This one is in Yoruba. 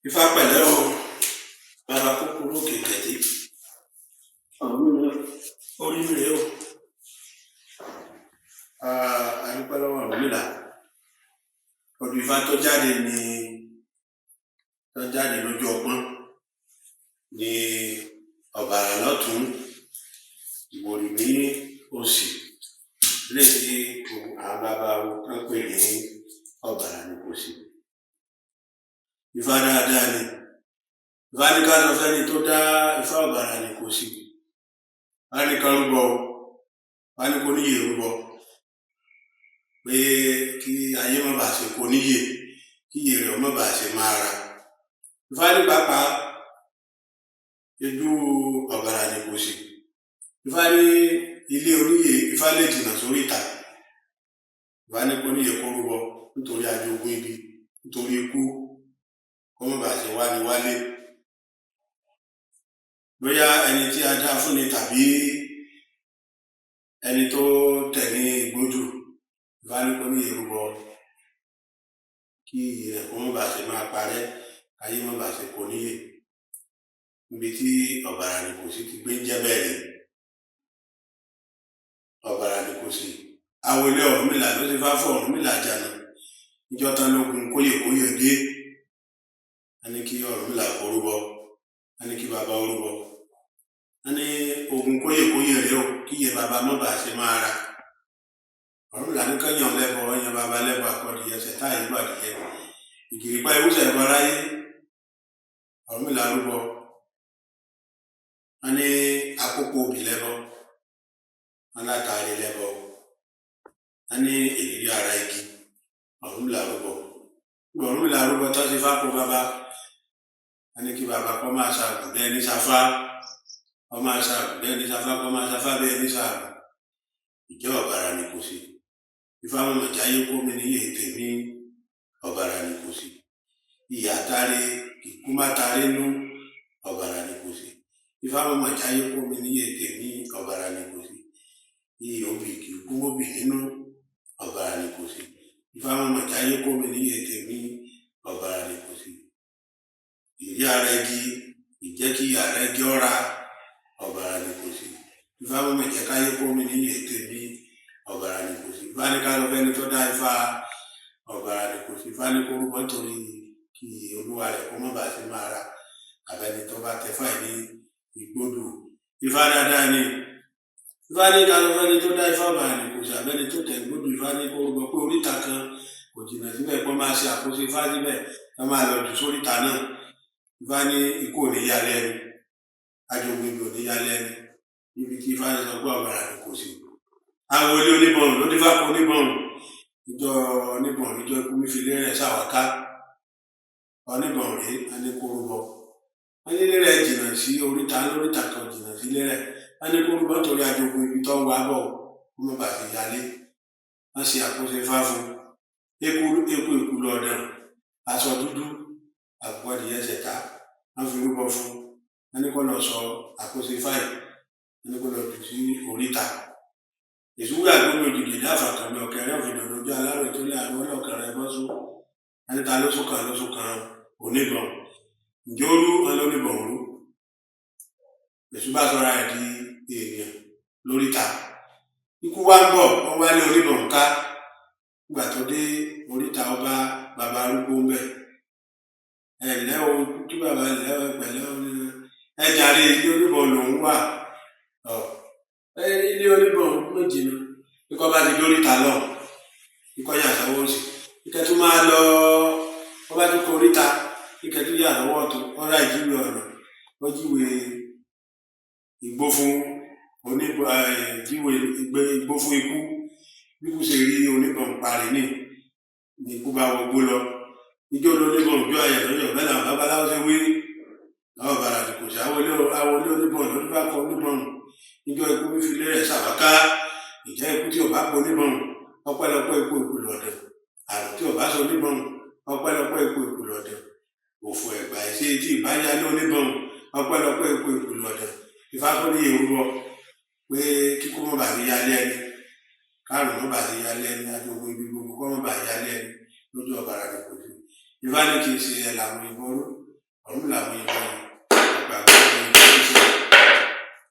Ifá pẹ̀lẹ́ o, bàbá kúkúrú òkè gẹ̀dí. Ọ̀rúnmìlà orí mi rèé o. A dúpẹ́ lọ́wọ́ Ọ̀rúnmìlà. Odù Ifá tó jáde ní tó jáde lójú ọpọ́n ní ọ̀bàrà lọ́tùn, ìwòrì ní òsì. Eléyìí tí àwọn bàbá wa ń pè ní ọ̀bàrà ní kòsì. Ifá dáadáa ni. Ifá ní ká sọ fẹ́ni tó dá Ifá ọ̀bàrà ní kòsì. Ifá ní ká rúbọ o. Ifá ní kó níyè rúbọ. Pé kí ayé má bàa ṣe kó níyè, kí iyè rẹ̀ má bàa ṣe máa ra. Ifá ní pàápàá ojú ọ̀bàrà ní kòsì. Ifá ní ilé oníyè, Ifá lè jìnnà sóríta. Ifá ní kó níyè kó rúbọ nítorí ajogún ibi, nítorí ikú, kó má bàa ṣe wá ní wálé. Bóyá ẹni tí a dá fún ni tàbí ẹni tó tẹ̀ ní igbódù, Ifá ní kó níyè rúbọ kí iyè rẹ̀ kó má bàa ṣe máa parẹ́, ayé má bàa ṣe kó níyè. Níbi tí ọ̀bàrà ní kòsì ti gbé ń jẹ́ bẹ́ẹ̀ ni. Ọ̀bàrà ní kòsì. Awo ilé Ọ̀rúnmìlà ló ti fá fún Ọ̀rúnmìlà jànà. Ìjọ tán lógun kóyèkóyè dé. Wọ́n ní kí Ọ̀rúnmìlà kó rúbọ. Wọ́n ní kí bàbá ó rúbọ. Wọ́n ní ogun kóyèkóyè rèé o, kí iye bàbá má bàa ṣe máa ra. Ọ̀rúnmìlà ní kán yàn lẹ́bọ, wọ́n yan bàbá lẹ́bọ àkọdìyẹ ṣẹ̀tá ìlú àdìyẹ. Ìgìrìpá ewúsẹ̀ ẹbọ aráyé. Ọ̀rúnmìlà rúbọ. Wọ́n ní àkókò obì lẹ́bọ. Wọ́n látàrí lẹ́bọ. Wọ́n ní ìrírí ara igi. Ọ̀rúnmìlà rúbọ. Ọ̀rúnmìlà rúbọ tó ti fá kó bàbá. Wọ́n ní kí bàbá kó máa ṣaàgùn bí ẹni ṣafá. Kó máa ṣaàgùn bí ẹni ṣafá, kó máa ṣafá bí ẹni ṣaàgùn. Ìjẹ́ ọ̀bàrà ní kòsì. Ifá mọ̀mọ̀ jáyé kó mi níyè tèmi. Ọ̀bàrà ní kòsì. Ìyà àtàrí ikú má tarí nú. Ọ̀bàrà ní kòsì. Ifá mọ̀mọ̀ jáyé kó mi níyè tèmi. Ọ̀bàrà ní kòsì. Iyè obì kì í kú mọ́bì nínú. Ọ̀bàrà ní kòsì. Ifá mọ̀mọ̀ jáyé kó mi níyè tèmi. Ọ̀bàrà ní kòsì. Ìrí ara igi, ìjẹ́ kí ara igi ọ̀ra. Ọ̀bàrà ní kòsì. Ifá mọ̀mọ̀ jẹ́ káyé kó mi níyè tèmi. Ọ̀bàrà ní kòsì. Ifá ní ká lọ fẹ́ni tó dá Ifá ọ̀bàrà ní kòsì. Ifá ní kó rúbọ nítorí kí olúwa rẹ̀ kó má bàa ṣe máa ra. Àbẹ́ni tó bá tẹ fáì ní igbódù. Ifá dáadáa ni. Ifá ní ká lọ fẹ́ni tó dá Ifá ọ̀bàrà ní kòsì. Àbẹ́ni tó tẹ̀ igbódù. Ifá ní kó rúbọ pé oríta kan kò jìnnà síbẹ̀ kó máa ṣe àkóso Ifá síbẹ̀ ká máa lọ jù sóríta náà. Ifá ní ikú ò ní yálé ẹni. Ajogun ibi ò ní yálé ẹni. Níbi tí Ifá sọ pé ọ̀bàrà ní kòsì. Awo ilé oníbọ̀rùn ló dífá kó oníbọ̀rùn. Ìjọ oníbọ̀rùn ìjọ ikú mi fi lé rẹ̀ ṣàwáká. Oníbọ̀rùn rèé, a ní kó rúbọ. Wọ́n ní ilé rẹ̀ jìnnà sí oríta, lóríta kan jìnnà sí ilé rẹ̀. Wọ́n ní kó rúbọ nítorí ajogun ibi tó ń wá bọ̀ kó má bàa ṣe yálé. Wọ́n ṣe àkóso Ifá fún un. Eku eku ìkú lọ̀dàn. Aṣọ dúdú, àkùkọ adìyẹ ṣẹ̀tá. Wọ́n fi rúbọ fún un. Wọ́n ní kó lọ sọ àkóso Ifá yìí. Wọ́n ní kó lọ jù sí oríta. Èsúwé àgbómi òjìgèdè àfàkànmí ọ̀kẹ́rẹ́ òfìdòdó ojú alárò tó lé àrùn ọlọ́kẹrẹ bọ́sùn. Wọ́n ní ta ló sún kan ló sún kan oníbọn. Ǹjẹ́ ó rú wọn lóníbọn rú? Èṣù bá sọra ẹ̀ di èèyàn lóríta. Ikú wá ń bọ̀, wọ́n wá lé oníbọn ká. Nígbà tó dé oríta ọba bàbá arúgbó ń bẹ̀. Ẹ ǹlẹ́ o, kí bàbá ǹlẹ́ o, pẹ̀lẹ́ o. Ẹ jàre, ilé oníbọn lòún wà. Ọ̀ ilé oníbọn ló jìnnà. Ikọ́ bá ti dóríta lọ, ikọ́ yà sọ́wọ́ òsì. Ikẹ́ tún máa lọ, wọ́n bá tún kọ oríta, ikẹ́ tún yà lọ́wọ́ ọ̀tún, ọ̀rá ìjíwèé ọ̀nà, ó jíwèé igbó fún oníbọn, jíwèé igbó fún ikú. Bí ikú ṣe rí oníbọn parí ní, ní ikú bá wọgbó lọ. Ijó lóníbọn ojú ayẹ̀ lọ́yọ̀ bẹ́ẹ̀ làwọn babaláwo ṣe wí. Ọ̀bàrà ní kòsì. Awo ilé oníbọn ló bá kọ oníbọn. Ìjọ ikú fífi ilé rẹ̀ ṣàwáká. Ìjẹ́ ikú tí ò bá pọ̀ oníbọn, ọpẹ́lọpẹ́ ikú ikú lọ̀dẹ̀. Àrùn tí ò bá sọ oníbọn, ọpẹ́lọpẹ́ ikú ikú lọ̀dẹ̀. Òfò ẹ̀gbà ẹ̀ṣẹ̀ tí ìbáyá lé oníbọn, ọpẹ́lọpẹ́ ikú ikú lọ̀dẹ̀. Ifá kó ní èrúbọ pé kíkú má bàa fi yálé ẹni, kárùn má bàa fi yálé ẹni, ajogun ibi gbogbo kó má bàa yálé ẹni lójú ọ̀bàrà ní kòsì. Ifá ní kì í ṣe ẹ̀ làwọn ìbọn rú. Ọ̀rúnmìlà mú ibà.